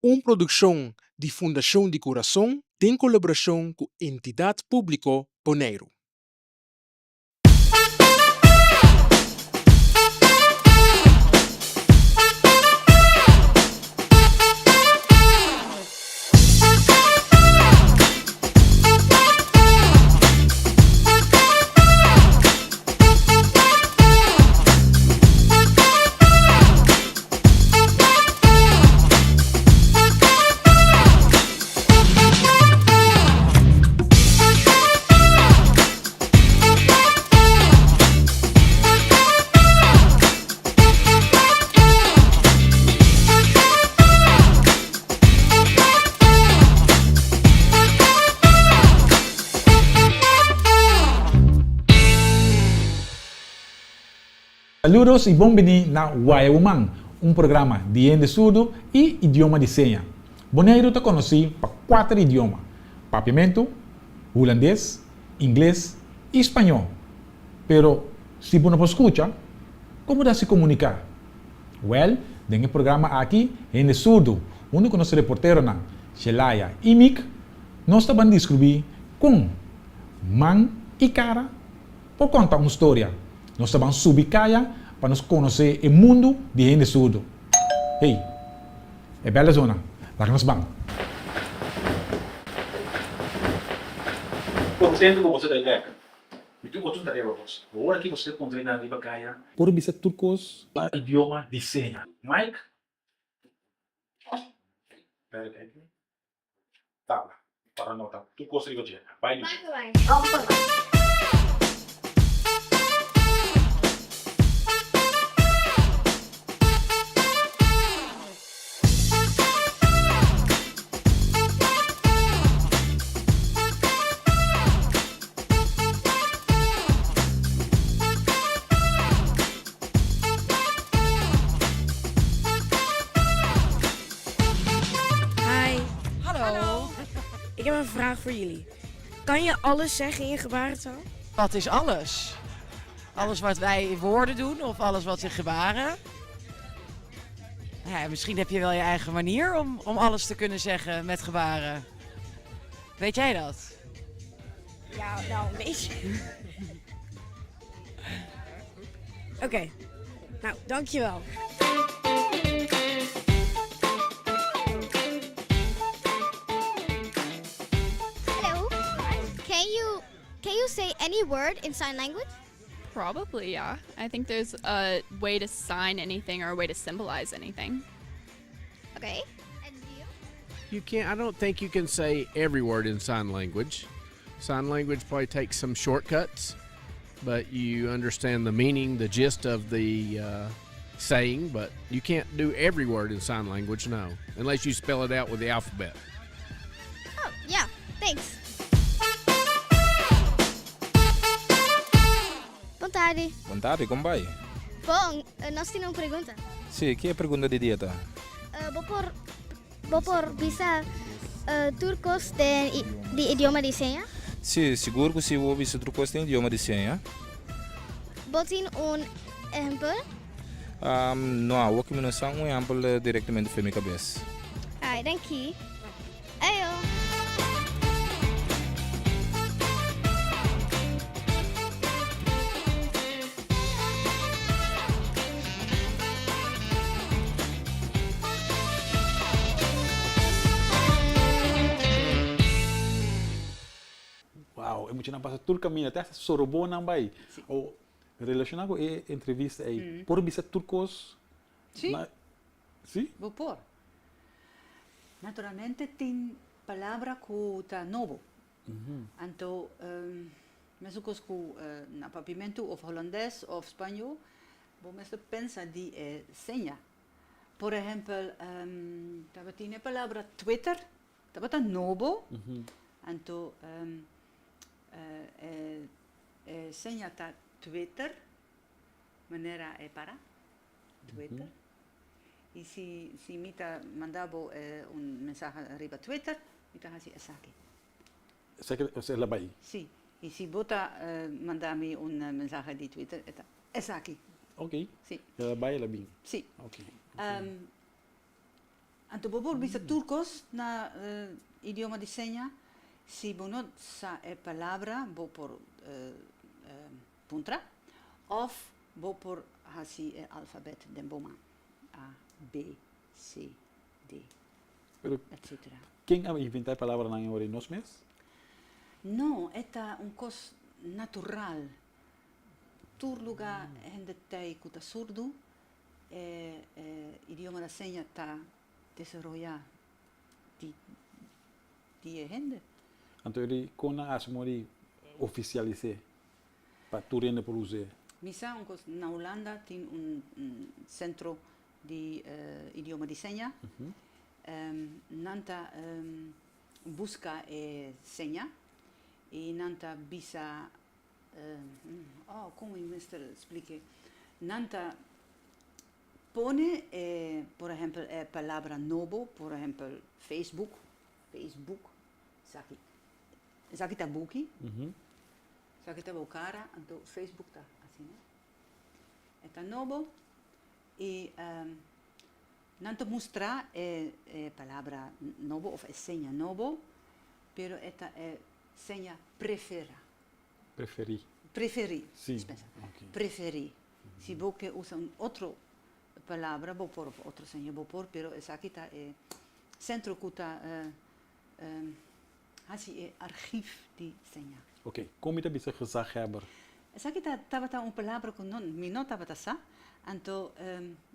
Un produkshon di Fundashon di Kurason den kolaborashon ku Entidat Públiko Boneiru. Saludos y bon bini na Waya Woman, un programa di hende surdo y idioma di seña. Boneiru ta conoci pa cuater idioma, Papiamentu, Hulandes, Ingles y Spañó. Pero si bo no por scucha, con bo ta haci comunica? Wel, den e programa aki hende surdo hunto cu nos reporteronan Shelaya y Mick nos ta ban descubri con man y cara por konta un storia. Nos ta ban subi kaya pa nos konosé e mundu di hende surdu. Hey, e bèl a zona. Laga nos ban. Kontentu ku boso ta lek. Mi tin otro tarea pa boso. Ora ki boso ta kontra nan riba kaya. Por bisa tur kos. Idioma di seña. Mike. Tabla pa anota tur kos riba dje. Bai di. Hi. Hallo. Ik heb een vraag voor jullie. Kan je alles zeggen in gebarentaal? Wat is alles? Alles wat wij in woorden doen of alles wat in gebaren? Ja, misschien heb je wel je eigen manier om, om alles te kunnen zeggen met gebaren. Weet jij dat? Ja, nou een beetje. Oké, nou dankjewel. Hello. Can you can you say any word in sign language? Probably, yeah. I think there's a way to sign anything or a way to symbolize anything. Okay. And you? You can't I don't think you can say every word in sign language. Sign language probably takes some shortcuts, but you understand the meaning, the gist of the uh, saying, but you can't do every word in sign language, no, unless you spell it out with the alphabet. Oh, yeah. Thanks. Bon tardi. Bon tardi, kon bai? Bon, nos tin un pregunta. Sí, ki e pregunta di dia ta? Bo por bo por bisa tur kos den di idioma di seña? Sí, sigur ku sí bo bisa tur kos den idioma di seña. Bo tin un ehempel? No, awor ku mi no sa un ehempel direktamente for mi kabes. Ai, danki. Ayo. Wow, e muchanan pasa tur kaminda, te hasta Sorobó nan bai. O relashoná ku e entrevista ei, por bisa tur kos? Sí. Sí? Bo por. Naturalmente tin palabra ku ta nobo. Anto mesun kos ku na papimentu òf holandes òf spañó, bo mester pensa di e seña. Por ehèmpel, tabatin e palabra Twitter, tabata nobo, anto e seña ta Twitter, manera e para, Twitter. I si si mi ta manda bo un mensahe riba Twitter, mi ta hasi esaki. Esaki osea el a bai? Si. I si bo ta manda mi un mensahe di Twitter, e ta esaki. Ok. Si. El a bai, el a bin? Si. Ok. Anto bo por bisa tur kos na idioma di seña, si bo no sa e palabra bo por puntra òf bo por hasi e alfabet den bo man, A, B, C, D, Pero etcetera. ken a inventa e palabranan e ora ei? Nos mes? No, e ta un kos natural. Tur lugá hende t'ei ku ta surdu, e idioma di seña ta desaroyá di di e hende. Anto e di kon nan hasi modo di ofisialis'é pa tur hende por us'é? Mi sa un kos, na Hulanda tin un sentro di idioma di seña, nan ta buska e seña i nan ta bisa Oh, kon mi mester splik'é? Nan ta pone e, por ehèmpel, e palabra nobo, por ehèmpel, Facebook, Facebook, esaki, esaki ta buki, esaki ta bo kara, anto Facebook ta asina. E ta nobo i nan ta mustra e e palabra nobo òf e seña nobo, pero e ta e seña preferá. Preferí. Preferí, Sí, dispensa. ok. Preferí. Si bo ke usa un otro palabra bo por of otro seña bo por, pero esaki ta e sentro ku ta hasi e archief di seña. Ok, kon mi ta bisa gezaghebber? Esaki ta tabata un palabra ku no mi no tabata sa, anto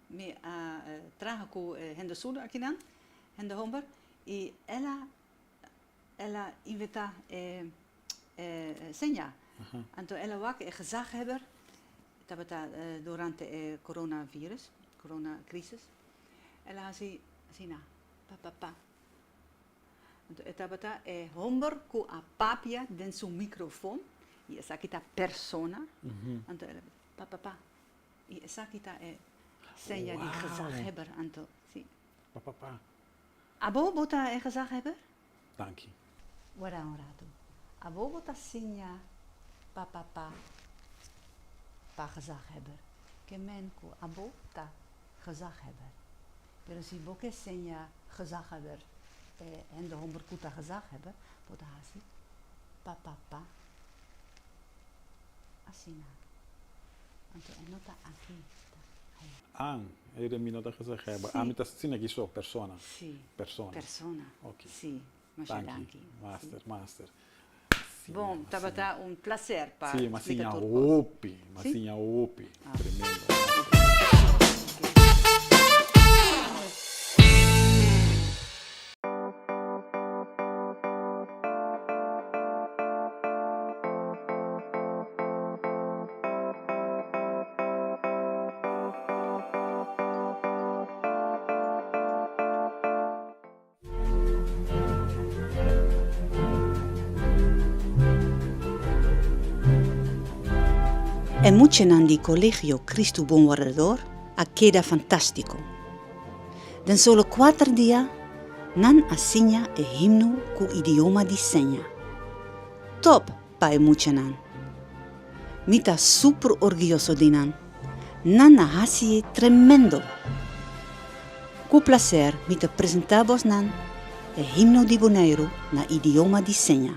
mi a traha ku hende surdo akinan, hende homber, i el a El a inventá e seña. Anto el a wak e gezaghebber, tabata durante e coronavirus, corona crisis, el a hasi asina, pa pa pa. Anto e tabata e homber ku a papia den su microfon, i esaki ta persona, anto el a bisa pa pa pa. I esaki ta e seña di gezaghebber, anto si. Pa pa pa. Abo bo ta e gezaghebber? Danki. Wara un ratu. Abo bo ta siña pa pa pa pa gezaghebber. Ke men ku abo ta gezaghebber. Pero si bo ke siña gezaghebber e hende homber ku ta gezaghebber, bo ta hasi pa pa pa asina. Anto e no ta aki, ta aya. An, e mi no ta gezaghebber. Sí. Ami ta asina aki so, persona. Sí. Persona. Persona. Ok. Sí. Masha Danki. danki. Master, master. Sí. Bon, tabata un placer pa Sí, m'a splika siña tur kos. hopi, m'a Sí? siña hopi. Ah. Tremendo. E muchanan di Colegio Cristo Bon Wardador a keda fantástiko. Den solo kuater dia nan a siña e himno ku idioma di seña. Top pa e muchanan! Mi ta super orguyoso di nan. Nan a hasié tremendo! Ku plaser mi ta presentá bosnan e himno di Boneiru na idioma di seña.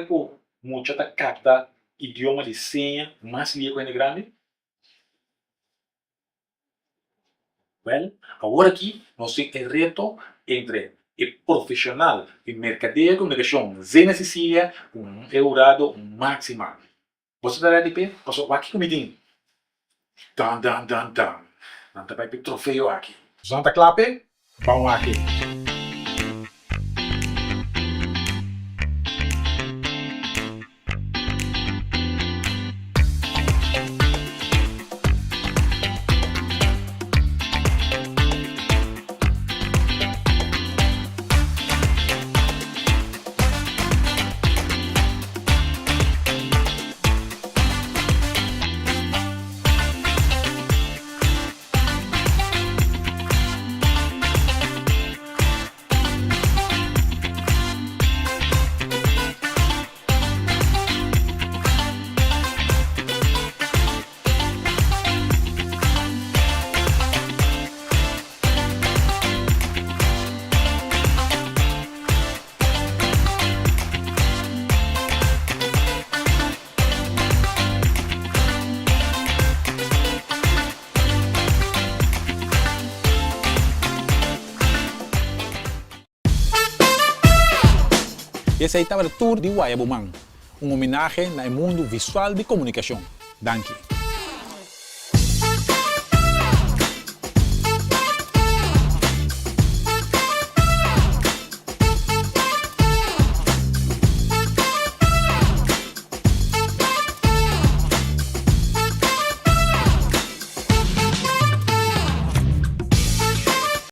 ku mucha ta kapta idioma di seña mas lia ku hende grandi? Wèl, awor aki nos tin e reto entre e profeshonal di merkadeo i komunikashon Zena Cecilia ku e hurado Maxima. Boso ta ready p'e? Pasobra wak kiko mi tin! Dan dan dan dan! Nan ta bai p'e trofeo aki. Zon ta kla p'e? Ban wak e! I esei tabata tur di Waya Bo Man, un homenahe na e mundu visual di komunikashon. Danki.